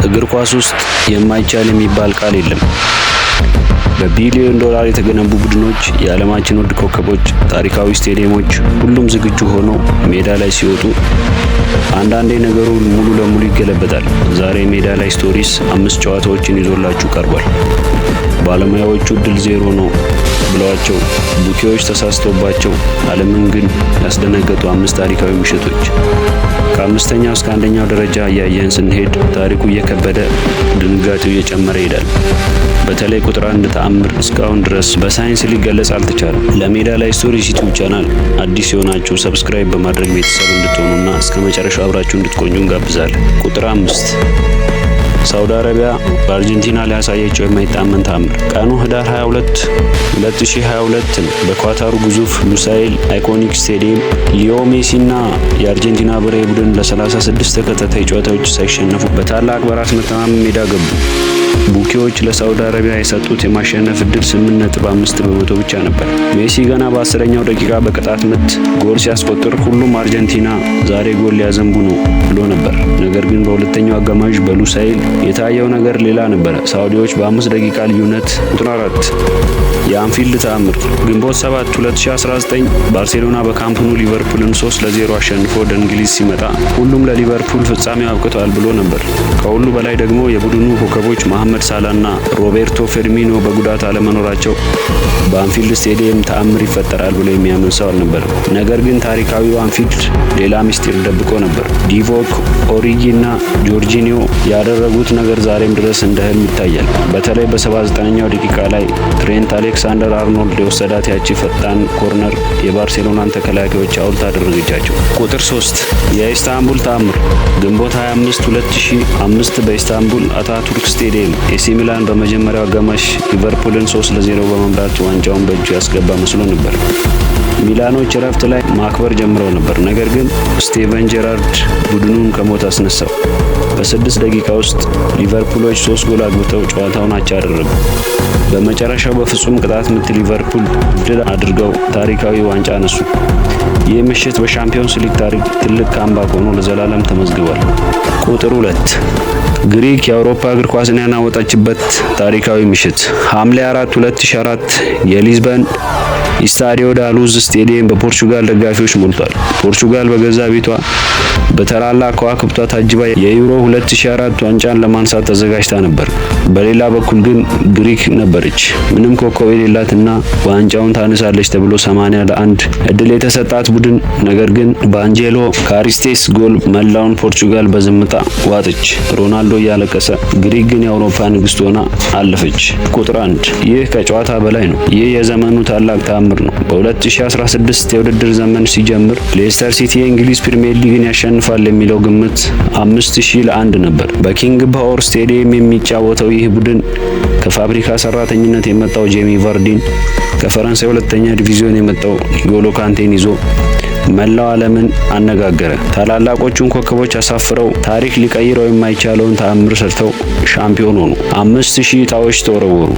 እግር ኳስ ውስጥ የማይቻል የሚባል ቃል የለም። በቢሊዮን ዶላር የተገነቡ ቡድኖች፣ የዓለማችን ውድ ኮከቦች፣ ታሪካዊ ስቴዲየሞች፣ ሁሉም ዝግጁ ሆነው ሜዳ ላይ ሲወጡ አንዳንዴ ነገሩ ሙሉ ለሙሉ ይገለበጣል። ዛሬ ሜዳ ላይ ስቶሪስ አምስት ጨዋታዎችን ይዞላችሁ ቀርቧል። ባለሙያዎቹ እድል ዜሮ ነው ብለዋቸው፣ ቡኪዎች ተሳስተውባቸው፣ ዓለምን ግን ያስደነገጡ አምስት ታሪካዊ ምሽቶች። ከአምስተኛው እስከ አንደኛው ደረጃ እያየን ስንሄድ ታሪኩ እየከበደ፣ ድንጋጤው እየጨመረ ይሄዳል። በተለይ ቁጥር አንድ ተአምር እስካሁን ድረስ በሳይንስ ሊገለጽ አልተቻለም። ለሜዳ ላይ ስቶሪስ ዩቲዩብ ቻናል አዲስ የሆናችሁ subscribe በማድረግ ቤተሰብ እንድትሆኑና እስከ መጨረሻው አብራችሁ እንድትቆዩ እንጋብዛለን። ቁጥር 5፣ ሳውዲ አረቢያ በአርጀንቲና ላይ ያሳየችው የማይታመን ተአምር። ቀኑ ህዳር 22 2022 ነው። በኳታሩ ግዙፍ ሉሳይል iconic ስቴዲየም ሊዮ ሜሲና የአርጀንቲና ብሔራዊ ቡድን ለ36 ተከታታይ ጨዋታዎች ሳይሸነፉ በታላቅ በራስ መተማመን ሜዳ ገቡ። ቡኪዎች ለሳውዲ አረቢያ የሰጡት የማሸነፍ እድል 8.5% ብቻ ነበር። ሜሲ ገና በ10ኛው ደቂቃ በቅጣት ምት ጎል ሲያስቆጥር ሁሉም አርጀንቲና ዛሬ ጎል ሊያዘንቡ ነው ብሎ ነበር። ነገር ግን በሁለተኛው አጋማሽ በሉሳይል የታየው ነገር ሌላ ነበረ። ሳውዲዎች በ5 ደቂቃ ልዩነት። ቁጥር 4፣ የአንፊልድ ተአምር። ግንቦት 7 2019 ባርሴሎና በካምፕ ኑ ሊቨርፑልን 3-0 አሸንፎ ወደ እንግሊዝ ሲመጣ ሁሉም ለሊቨርፑል ፍጻሜው አብቅቷል ብሎ ነበር። ከሁሉ በላይ ደግሞ የቡድኑ ኮከቦች መሐመድ ሳላና ሮቤርቶ ፌርሚኖ በጉዳት አለመኖራቸው በአንፊልድ ስቴዲየም ተአምር ይፈጠራል ብሎ የሚያምን ሰው አልነበረም። ነገር ግን ታሪካዊው አንፊልድ ሌላ ምስጢር ደብቆ ነበር። ዲቮክ ኦሪጊ እና ጆርጂኒዮ ያደረጉት ነገር ዛሬም ድረስ እንደ ህልም ይታያል። በተለይ በ79ኛው ደቂቃ ላይ ትሬንት አሌክሳንደር አርኖልድ የወሰዳት ያቺ ፈጣን ኮርነር የባርሴሎናን ተከላካዮች ሐውልት አደረገቻቸው። ቁጥር 3፣ የኢስታንቡል ተአምር። ግንቦት 25 2005 በኢስታንቡል አታቱርክ ስቴዲየም ኤሲ ሚላን በመጀመሪያው አጋማሽ ሊቨርፑልን 3-0 በመምራት ዋንጫውን በእጁ ያስገባ መስሎ ነበር። ሚላኖች እረፍት ላይ ማክበር ጀምረው ነበር። ነገር ግን ስቴቨን ጄራርድ ቡድኑን ከሞት አስነሳው። በ6 ደቂቃ ውስጥ ሊቨርፑሎች ሶስት ጎል አግብተው ጨዋታውን አቻ አደረጉ። በመጨረሻው በፍጹም ቅጣት ምት ሊቨርፑል ድል አድርገው ታሪካዊ ዋንጫ አነሱ። ይህ ምሽት በሻምፒዮንስ ሊግ ታሪክ ትልቅ comeback ሆኖ ለዘላለም ተመዝግቧል። ቁጥር 2፣ ግሪክ የአውሮፓ እግር ኳስን ያናወጠችበት ታሪካዊ ምሽት። ሐምሌ 4 2004 የሊዝበን ኢስታዲዮ ዳ ሉዝ ስቴዲየም በፖርቹጋል ደጋፊዎች ሞልቷል። ፖርቹጋል በገዛ ቤቷ በታላላቅ ከዋክብቷ ታጅባ የዩሮ 2004 ዋንጫን ለማንሳት ተዘጋጅታ ነበር። በሌላ በኩል ግን ግሪክ ነበረች። ምንም ኮከብ የሌላትና ዋንጫውን ታነሳለች ተብሎ 80 ለ1 እድል የተሰጣት ቡድን። ነገር ግን በአንጄሎ ካሪስቴስ ጎል መላውን ፖርቹጋል በዝምታ ዋጠች። ሮናልዶ እያለቀሰ፣ ግሪክ ግን የአውሮፓ ንግስት ሆና አለፈች። ቁጥር 1፣ ይህ ከጨዋታ በላይ ነው። ይህ የዘመኑ ታላቅ ተአምር ነው። በ2016 የውድድር ዘመን ሲጀምር ሌስተር ሲቲ የእንግሊዝ ፕሪሚየር ሊግን ያሸንፋል የሚለው ግምት 5000 ለ1 ነበር። በኪንግ ፓወር ስቴዲየም የሚጫወተው ይህ ቡድን ከፋብሪካ ሰራተኝነት የመጣው ጄሚ ቫርዲን፣ ከፈረንሳይ ሁለተኛ ዲቪዚዮን የመጣው ንጎሎ ካንቴን ይዞ መላው ዓለምን አነጋገረ። ታላላቆቹን ኮከቦች አሳፍረው ታሪክ ሊቀይረው የማይቻለውን ተአምር ሰርተው ሻምፒዮን ሆኑ። 5000 ዕጣዎች ተወረወሩ።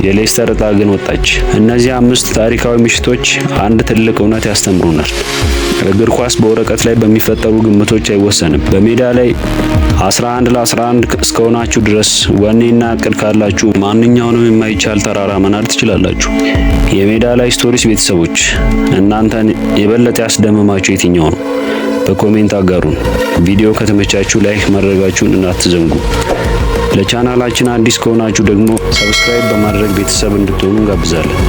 የሌስተር ዕጣ ግን ወጣች። እነዚህ አምስት ታሪካዊ ምሽቶች አንድ ትልቅ እውነት ያስተምሩናል። እግር ኳስ በወረቀት ላይ በሚፈጠሩ ግምቶች አይወሰንም። በሜዳ ላይ 11 ለ11 እስከሆናችሁ ድረስ ወኔና እቅድ ካላችሁ ማንኛውንም የማይቻል ተራራ መናድ ትችላላችሁ። የሜዳ ላይ ስቶሪስ ቤተሰቦች፣ እናንተን የበለጠ ያስደመማችሁ የትኛው ነው? በ comment አጋሩን። ቪዲዮ ከተመቻችሁ like ማድረጋችሁን እንዳትዘንጉ። ለቻናላችን አዲስ ከሆናችሁ ደግሞ subscribe በማድረግ ቤተሰብ እንድትሆኑ እንጋብዛለን።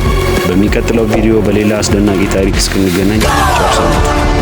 በሚቀጥለው ቪዲዮ በሌላ አስደናቂ ታሪክ እስክንገናኝ ቸር ሰንብቱ።